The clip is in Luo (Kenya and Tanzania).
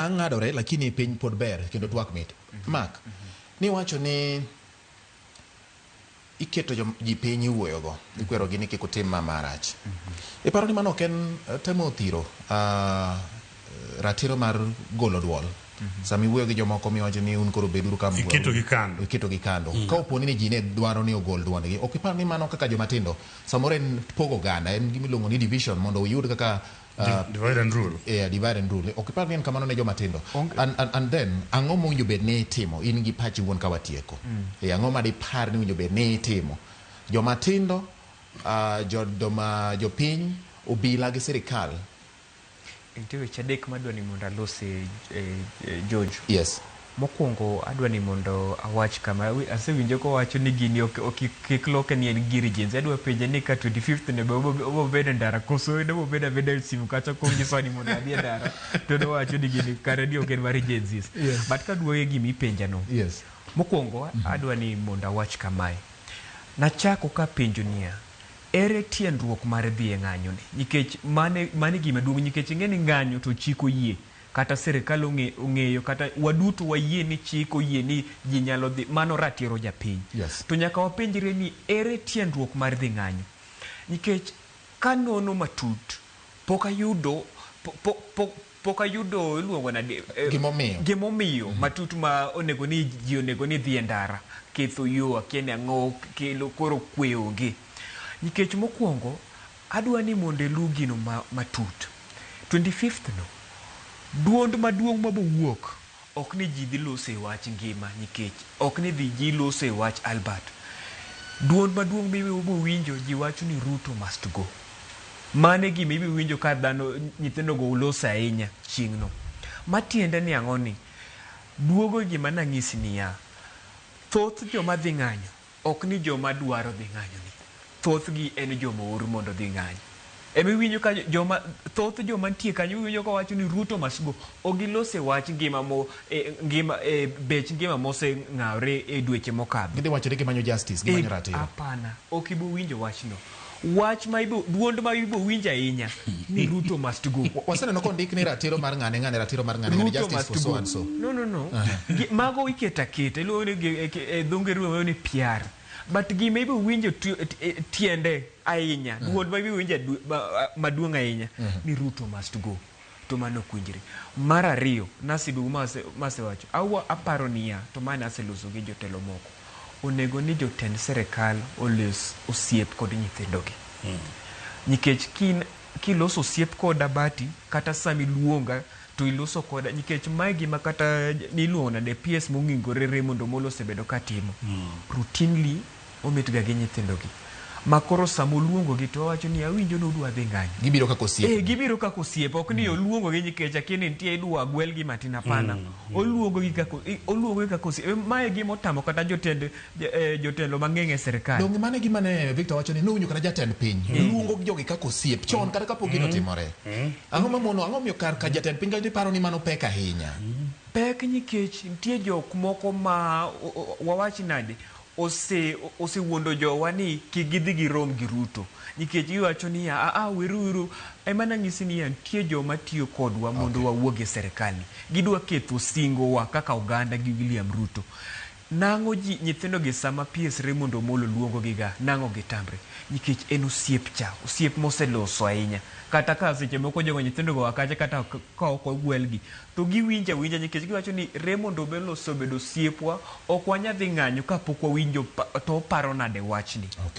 Ang'adore lakini piny pod ber kendo twak mit. Mark, niwacho ni iketo ji piny iwuoyogo, ikwerogi ni kik utim ma marach. Iparo ni mano ok en temo thiro ratiro mar golo duol? Sama iwuoyo gi jomoko miwacho ni un koro beduru ka Iketogi kando. Iketogi kando. Ka opo ni ji ne dwaro ni ogol duondgi, ok ipar ni mano kaka joma tindo samoro en pogo oganda, en gima iluongo ni division mondo uyud kaka Divide and rule. Yeah, divide and rule. Ok ipar ni en kamano ne joma tindo. And then, ang'o mowinjo bed ni itimo in gi pachi wuon ka watieko? Ang'o ma dipar ni owinjo bed ni itimo? Joma tindo, jodoma, jopiny, obila gi sirikal. Nitie weche adek madwa ni mondo alosi, George. Yes. Mokwongo adwa ni mondo awach kama, asewinjo kowacho ni gini ok, ok kik loke ni en gir Gen Z. Adwa penje ni ka 25th no be obo bedo e ndara koso en obo bedo abeda e simu kacha konyisowa ni mondo adhi e ndara to nowacho ni gini kare ni ok en mar Gen Zs. Yes. But kaduogo e gima ipenja no. Yes. Mokwongo adwa ni mondo awach kamae. Nachako kapenjo niya, ere tiendruok mar dhi e ng'anyo ni? Nikech mane, mane gima duong' nikech ing'e ni ng'anyo to chik oyie. Kata sirikal ong'eyo kata waduto wayie ni chik oyie ni ji nyalo dhi, mano ratiro japiny. Yes. To nyaka wapenjre ni ere tiendruok mar dhi ng'anyo? Nikech kanono matut, pok ayudo, pok ayudo iluongo nade? Gimomiyo. Gimomiyo matut ma onego ni ji onego ni dhi e ndara, ketho yo, akia ni ang'o, kelo koro kwe onge. Nikech mokwongo, adwa ni mondo iluw gino matut. 25th no, duond maduong' mabowuok ok ni ji dhi loso e wach ngima nikech ok ni dhi ji loso e wach Albert. Duond maduong' mibowinjo ji wacho ni Ruto must go. Mano e gima ibiwinjo ka dhano nyithindo go loso ahinya chieng'no. Matiende ni ang'o ni duogo gima nang'isi niya, thoth joma dhi ng'anyo ok ni joma dwaro dhi ng'anyo ni. Thothgi en joma oor mondo dhi ng'any. Emiwinjo ka joma thoth joma nitie kanyo iwinjo ka wacho ni Ruto must go. Ok gilose wach ngima mo ngima bech ngima moseng'awre e dweche mokadho. Gidhi wacho ni gimanyo justice, gimanyo ratiro. Hapana, ok ibo winjo wachno. Wach ma ibo duond ma ibo winjo ahinya ni Ruto must go. Waseneno kondik ni ratiro mar ng'ane ng'ane ratiro mar ng'ane ng'ane Ruto justice must for so go. and so. No, no, no. Mago iketo aketa. Iluongo ni e dho ngere iluongo ni PR. But gima ibo winjo tiende ahinya, duond ma ibo winjo maduong' ahinya ni Ruto must go. To mano ok winjre. Mar ariyo, naseduogo masewacho, aparo niya, to ma naseloso gi jotelo moko. Onego ni jotend sirikal olos osiep kod nyithindogi. Nikech kiloso osiep koda Bati, kata sama iluonga to iloso koda, nikech mae gima kata niluongo nade PS mong'ingore Raymond Omolo osebedo katimo. Routinely omet ga gi nyithindogi. Ma koro sama oluongogi to owacho ni awinjo ni udwa dhi ng'anyo. Gibiro kaka osiep. Gibiro kaka osiep, ok ni oluongogi nikech akia ni nitie idwa gwel gi matin hapana. Oluongogi kaka oluongogi kaka osiep. Mae gima otamo kata jotend jotelo mang'eny e sirikal. Donge mano e gima ne Victor wacho ni nowinjo kata jatend piny luongo jogi kaka osiep chon kata kapok gino otimore. Ang'o mamono ang'o miyo kar ka jatend piny kacha iparo ni mano pek ahinya? Pek nikech nitie jok moko ma wawach nade osewuondo jowa ni kik gidhi girom gi Ruto. Nikech giwacho niya, a a weru uru, ema nanyisi niya nitie joma tiyo kodwa mondo wawuog e sirikal ni. Gidwa ketho singo wa kaka oganda gi William Ruto. Nang'o ji nyithindo gi sama PS Raymond Omolo luongo gi ga, nang'o gitamre? Nikech en osiep cha, osiep moseloso ahinya. Kata ka seche moko jogo nyithindo go kacha kata ka ok ogwelgi, to giwinjo awinja nikech giwacho ni Raymond Omolo osebedo osiepwa, ok wanyal dhi ng'anyo kapok wawinjo to oparo nade wachni. Okay.